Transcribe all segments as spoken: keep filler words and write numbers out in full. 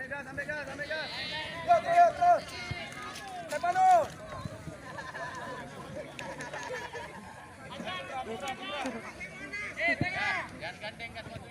Ambil gas, ambil gas, ambil gas. Terus, terus, terus. Stefano. Tekan, tekan, tekan terus.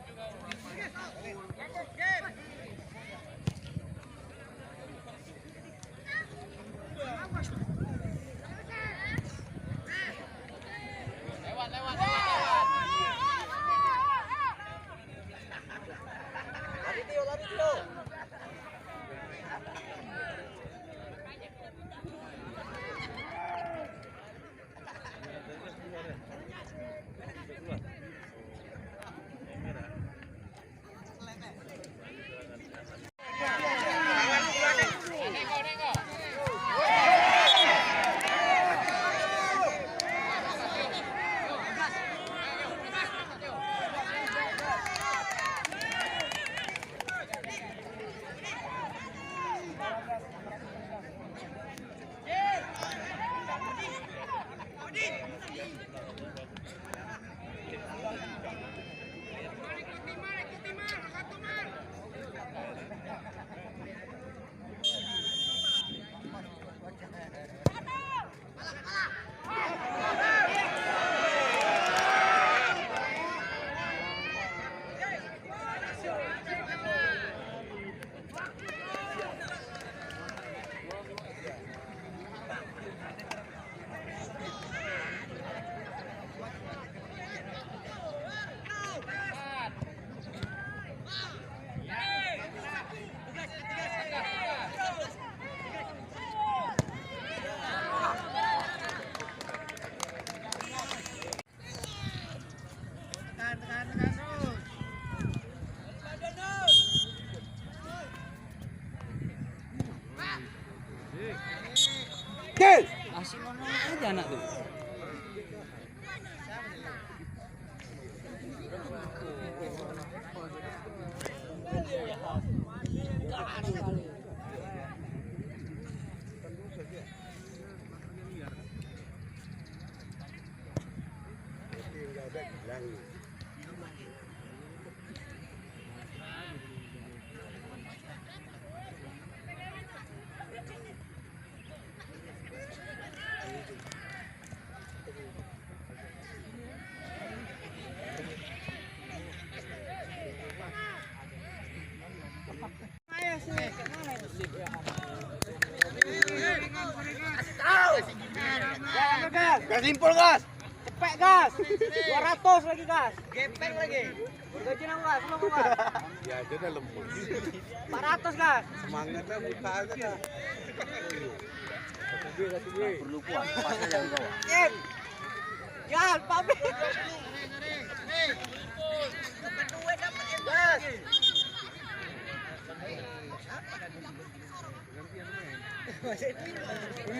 Oke. Masih ngomong aja anak tu. Gas impor, gas. Cepet, gas. Dua ratus lagi, gas. Gepeng lagi. Gaji enam belas, belum, gas. Ya, dia dah lempar. Empat ratus, gas. Semangatnya buka aja dah. Perlu kuat, kuat saja engkau. Gas, pabrik. Gas. Sini,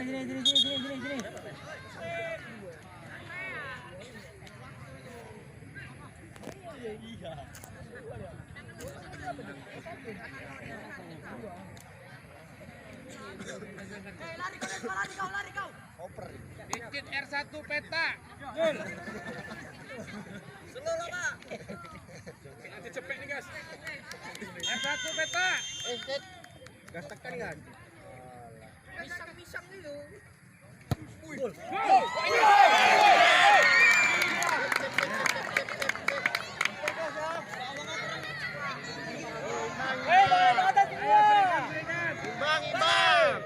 sini, sini, sini, sini, sini. Dikit R satu petak. Nanti cepet nih, guys. R satu petak. Gas tekan, guys. Pisang-pisang dulu. Imbang, imbang.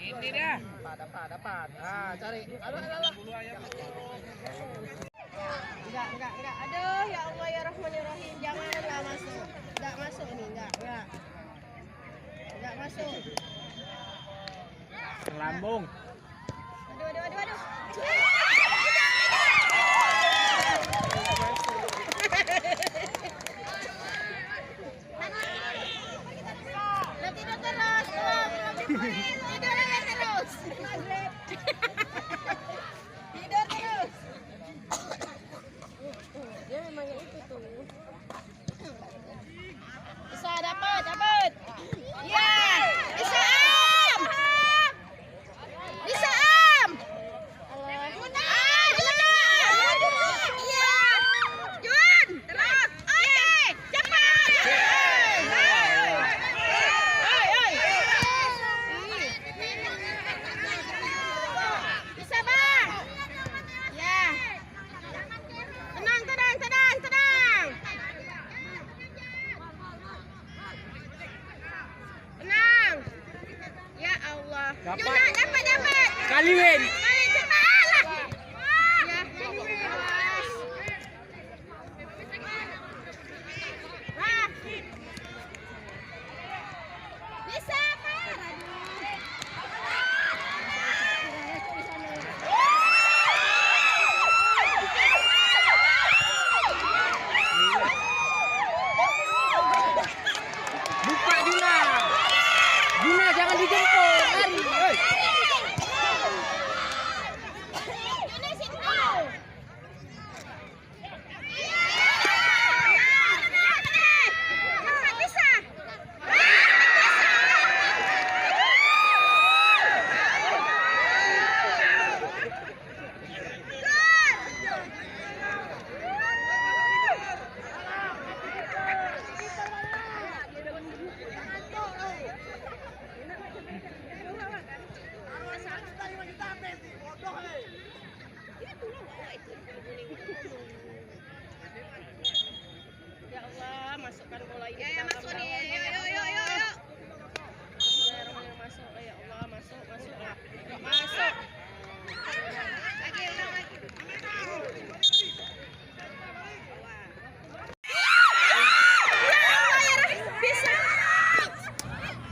Ini dia. Dapat, dapat, dapat. Ah, cari. Aduh, aduh, aduh. Enggak, enggak, enggak. Aduh, ya Allah, ya Rahman, ya Rahim. Janganlah masuk. Enggak masuk ni, enggak, enggak. Enggak masuk. Terlambung. Aduh, aduh, aduh, aduh. Nah, tidur terus. Tidur terus. Tidur terus. Dia memang itu tuh. Isa dapat, dapat. Ya, Isa am. Isa am. Ah, Isa. Ya. Jun, terus. Oke, cepat. Oi, oi. Isa, Bang. Ya. Tenang, tenang, tenang, tenang. Tenang. Ya Allah. Dapat. Yuna, dapat, dapat. Kaliwin. Kali, cepatlah. Ya. Wah. Bisa, Pak. Buka Juna. Juna jangan dijemput. Lari. Hei. Ya Allah, masukkan bola ini. Ya, ya, masuk nih. Yuk, yuk, yuk, yuk, yuk. Bismillahirrahmanirrahim. Masuk, ya Allah, masuk, masuk. Masuk. Lagi, ulang lagi. Bisa.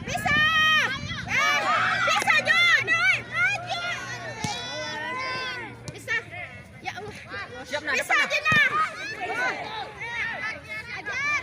Bisa. Eh, bisa, Jun. Bisa. Ya Allah. Siap, nah, bisa, depan, nah. Jun, nah. Ajar.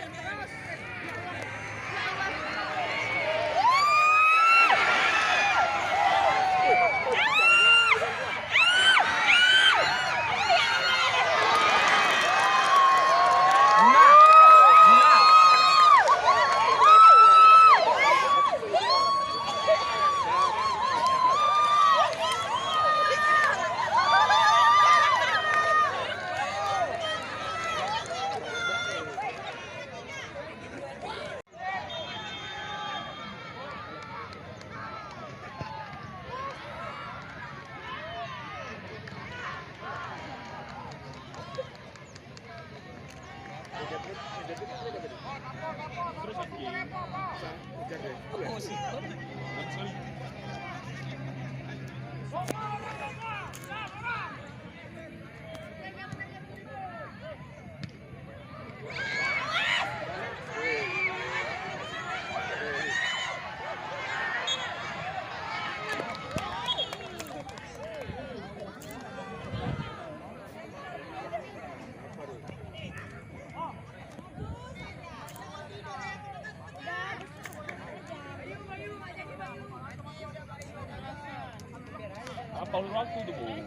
All round to the ball.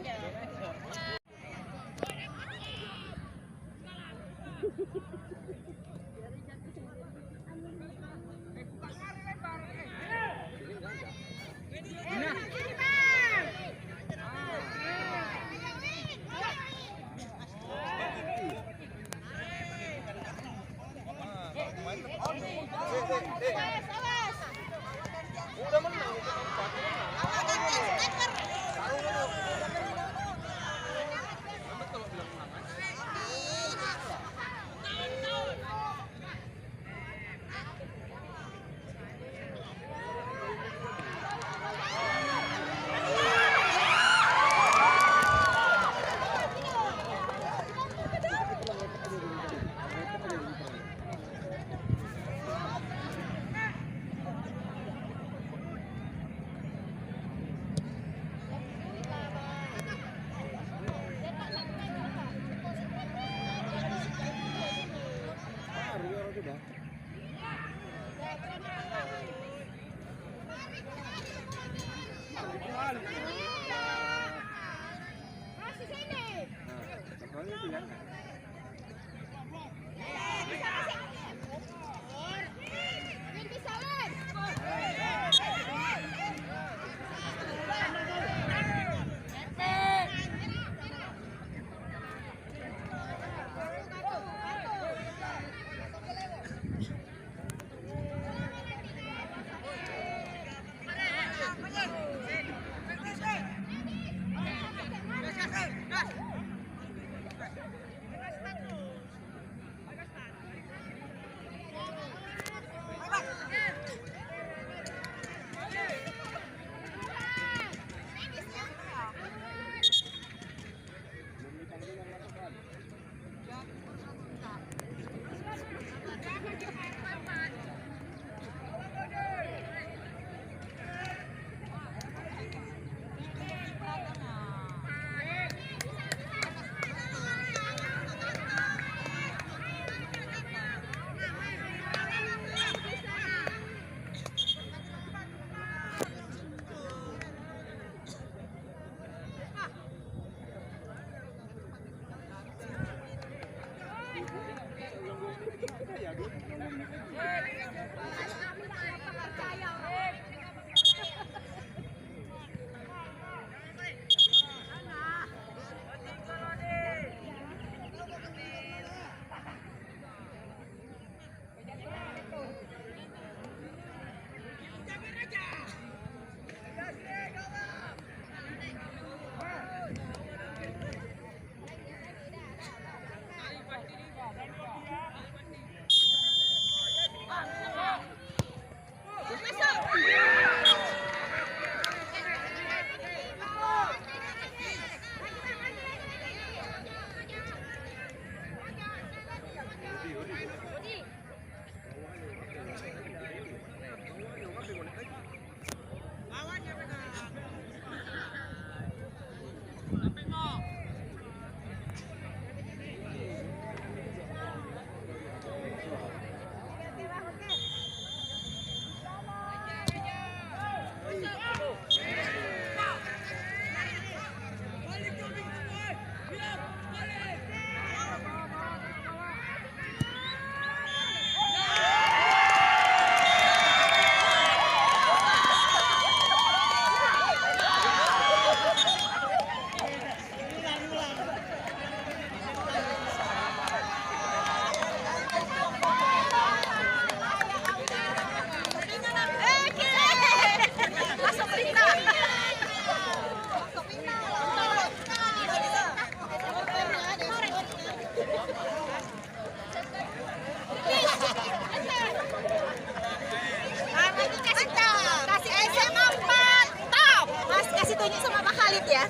Kasih S M A empat, top. Mas, kasih tunjuk sama Pak Khalid ya.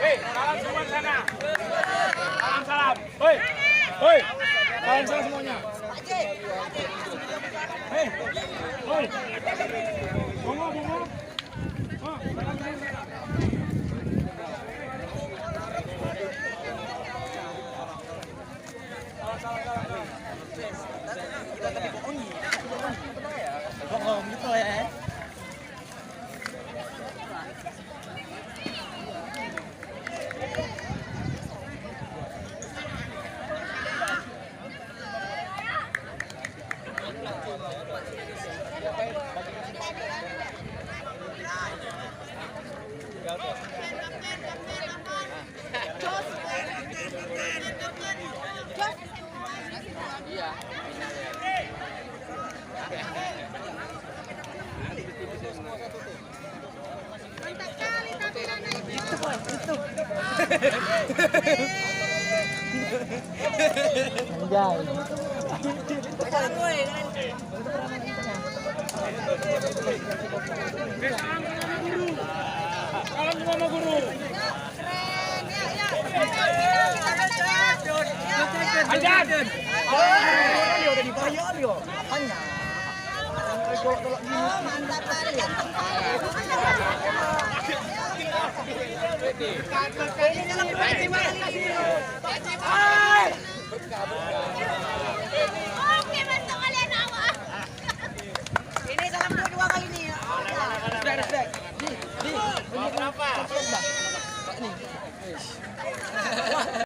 Hei, salam semua di sana. Salam, salam. Hei, hei, salam, salam semuanya. Hei, hei, bungo, bungo. Ah, salam, salam, salam. Anjay. Salam semua sama guru. Anjan. Oh, dia tadi bahaya dia. Hanya. Ini salam dua, dua kali ni. Respect, respect. Di, di. Mau berapa? Ni.